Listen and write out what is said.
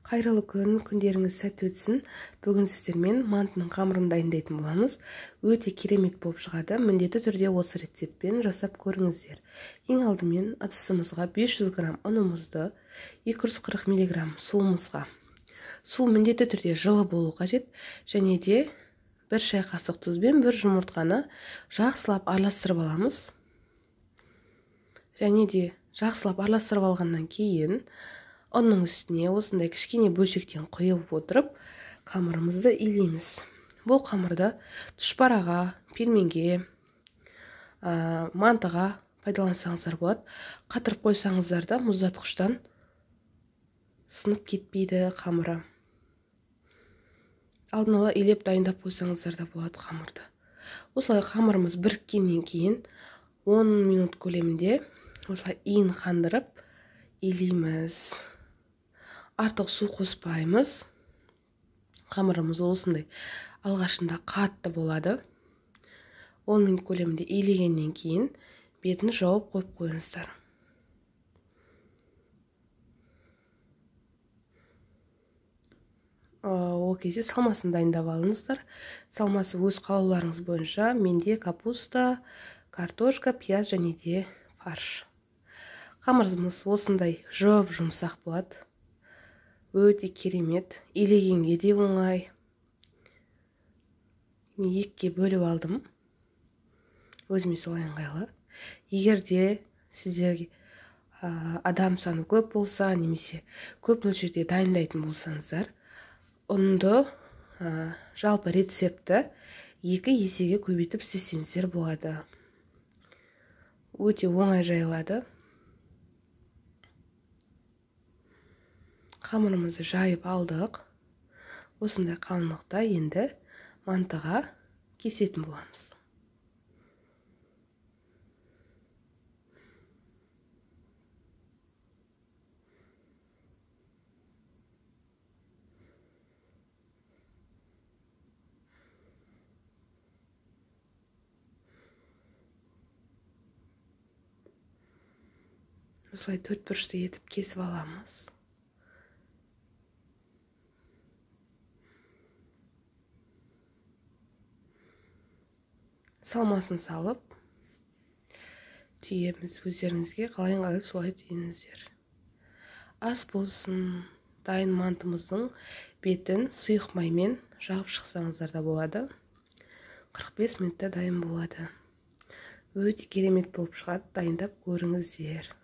Қайырлы күн, күндеріңіз сәтті өтсін. Бүгін сіздермен мантының қамырын дайындайтын боламыз. Өте керемет болып шығады. Міндетті түрде осы рецептпен жасап көріңіздер. Ең алдымен ыдысымызға 500 грамм ұнымызды, 240 миллиграмм суымызға. Су міндетті түрде жылы болу қажет. Және де бір шай қасық тұз бен бір жұмыртқаны жақсылап араластырып аламыз. Және де жақсылап араластырып алғаннан кейін ұнның үстіне осындай кішкене бөлшектен құйып отырып, қамырымызды илейміз. Бұл қамырды тұшпараға, пельменге, мантыға пайдалансаңыздар болады. Қатырып қойсаңыздар да мұздатқыштан сынып кетпейді қамыры. Алдын ала илеп дайындап қойсаңыздар да болады қамырды. Осылай қамырымыз біріккеннен кейін 10 минут көлемінде осылай иін қандырып илейміз. Артық су қоспаймыз. Қамырымыз осындай алғашында қатты болады. 10 минут көлемінде илегеннен кейін бетін жауып қойып қойыңыздар. Ол кезде салмасын дайындап алыңыздар. Салмасы өз қалауларыңыз бойынша. Менде капуста, картошка, пияз және де фарш. Қамырымыз осындай жұп-жұмсақ болады. Өте керемет, илегенге де оңай. Мен екіге бөліп алдым. Өзіме солай ыңғайлы. Егер де сіздерге адам саны көп болса, немесе көп мөлшерде дайындайтын болсаңыздар, ұнды, жалпы рецептті 2 есеге көбейтіп істесеңіздер болады. Өте оңай жайылады. Қамырымызды жайып алдық. Осындай қалыңдықта енді мантыға кесетін боламыз. Осылай төрт бұрышты етіп кесіп аламыз. Салмасын салып түйеміз. Өздеріңізге қалай ыңғайлы солай түйіңіздер. Ас болсын. Дайын мантымыздың бетін сұйық маймен жағып шықсаңыздар да болады. 45 минутта дайын болады. Өте керемет болып шығады. Дайындап көріңіздер.